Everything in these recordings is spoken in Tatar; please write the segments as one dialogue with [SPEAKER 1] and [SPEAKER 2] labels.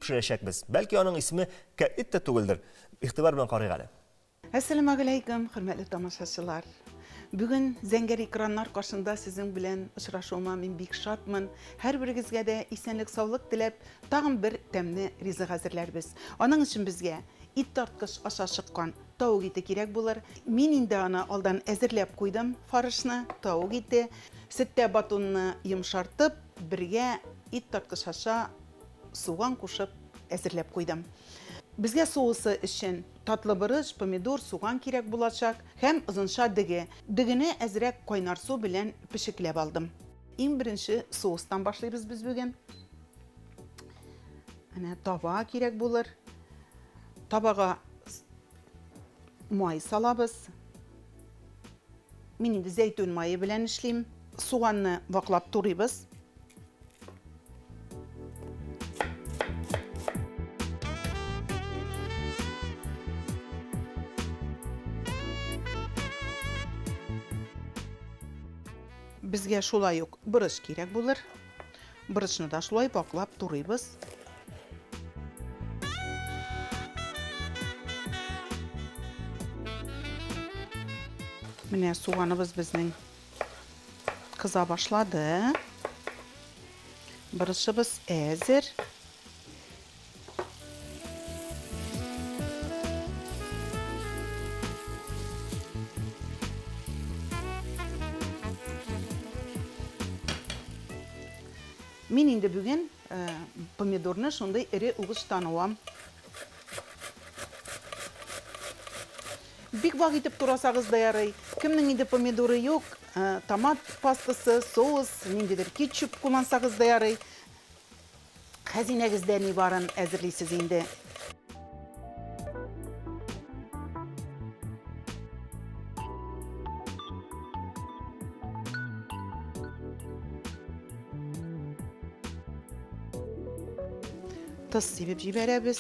[SPEAKER 1] пешерәчәкбез. Бәлки аның исеме кәтлит тә түгелдер. Игътибар белән карыйк әле.
[SPEAKER 2] Әссәламәгаләйкем, хөрмәтле тамашачылар. Бүген зәңгәр экраннар каршында сезнең белән очрашуыма мин бик шатмын. Һәрберегезгә дә исәнлек, саулык теләп, тагын бер тәмле ризык әзерләрбез. Аның өчен безгә ит тарткыч аша чыккан тавык ите кирәк булыр. Мин инде аны алдан әзерләп куйдым, фарышны, тавык ите. Сөттә батонны йомшартып, бергә ит тарткыч аша суган кушып әзерләп куйдым. Безгә соусы өчен татлы борыч, помидор, суган кирәк булачак һәм озынча дөге. Дөгене әзрәк кайнар су белән пешекләп алдым. Иң беренче соустан башлыйбыз без бүген. Әнә таба кирәк булыр. Табага май салабыз. Мин инде зәйтүн мае белән эшлим. Суганны ваклап турыйбыз. Безгә шулай ук борыч кирәк булыр. Борычны да шулай ваклап турыйбыз. Менә суганыбыз безнең кыза башлады. Борычыбыз әзер. Мин инде бүген помидорны шундый эре угычтан алам. Бик вак итеп турасагыз да ярый. Кемнең инде помидоры юк, томат пастасы, соус, ниндидер кетчуп куллансагыз да ярый. Хәзинәгездә ни барын әзерлисез инде. Тоз сибеп җибәрәбез.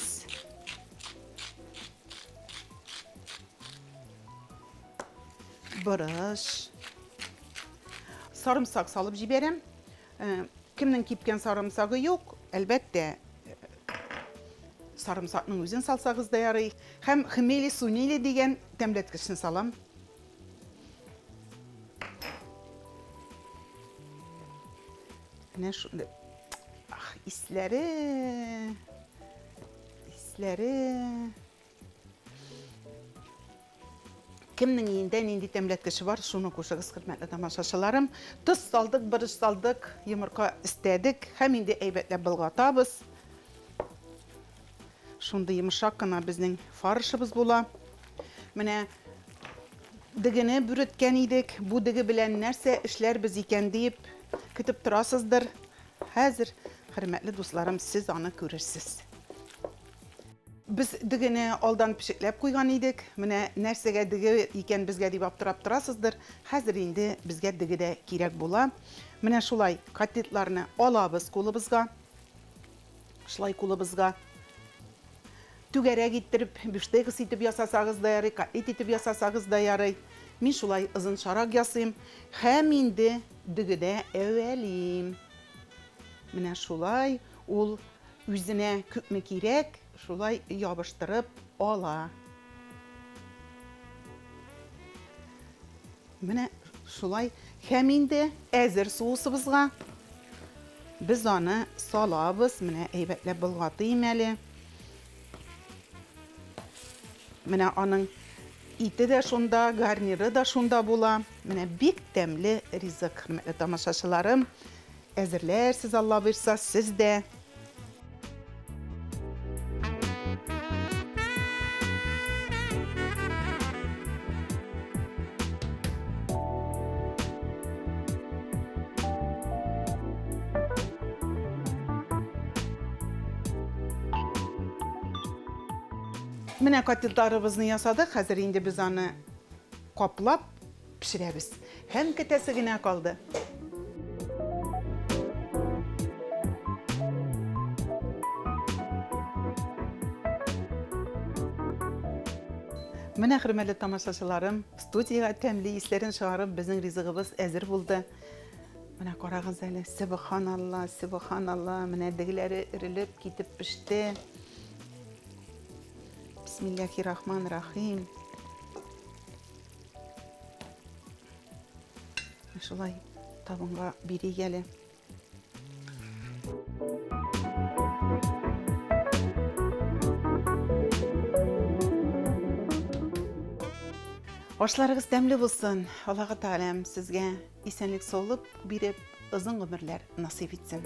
[SPEAKER 2] Борыч. Сарымсак салып җибәрәм. Кемнең кипкән сарымсагы юк, әлбәттә, сарымсакның үзен салсагыз да ярый. Һәм хмели сунели дигән тәмләткечне салам. Менә шундый. Ах, исләре. Исләре. Кемнең өендә нинди тәмләткече бар, шуны кушыгыз, хөрмәтле тамашачыларым. Тоз салдык, борыч салдык, йомырка өстәдек һәм инде әйбәтләп болгатабыз. Шундый йомшак кына безнең фаршыбыз була. Менә дегене бүреткән идек. Бу деге белән нәрсә эшләрбез икән дип көтеп торасыздыр. Хәзер, хөрмәтле дусларым, сез аны күрерсез. Без дегене алдан пешекләп куйган идек. Менә нәрсәгә деге икән безгә дип аптырап торасыздыр. Хәзер инде безгә деге дә кирәк була. Менә шулай котлетларны алабыз кулыбызга. Шулай кулыбызга. Түгәрәк иттереп, бифштекс итеп ясасагыз да ярый, котлет итеп ясасагыз да ярый. Мин шулай озынчарак ясыйм. Һәм инде дегедә әвәлим. Менә шулай ул үзенә күпме кирәк, шулай ябыштырып ала. Менә шулай һәм инде әзер соусыбызга без аны салабыз. Менә әйбәтләп болгатыйм әле. Менә аның ите дә шунда, гарниры да шунда була. Менә бик тәмле ризык, хөрмәтле тамашачыларым. Әзерләрсез, Алла боерса, сез дә. Менә котлетларыбызны ясадык. Хәзер инде без аны каплап пешерәбез. Һәм көтәсе генә калды. Менә, хөрмәтле тамашачыларым, студиягә тәмле исләрен чыгарып, безнең ризыгыбыз әзер булды. Менә карагыз әле, сөбханалла, сөбханалла, менә дегеләре өрелеп китеп пеште. Бисмиллахи рахман рахим. Шулай табынга бирик әле. Ашларыгыз тәмле булсын. Аллаһы Тәгаләм сезгә исәнлек-саулык биреп, озын гомерләр насыйп итсен.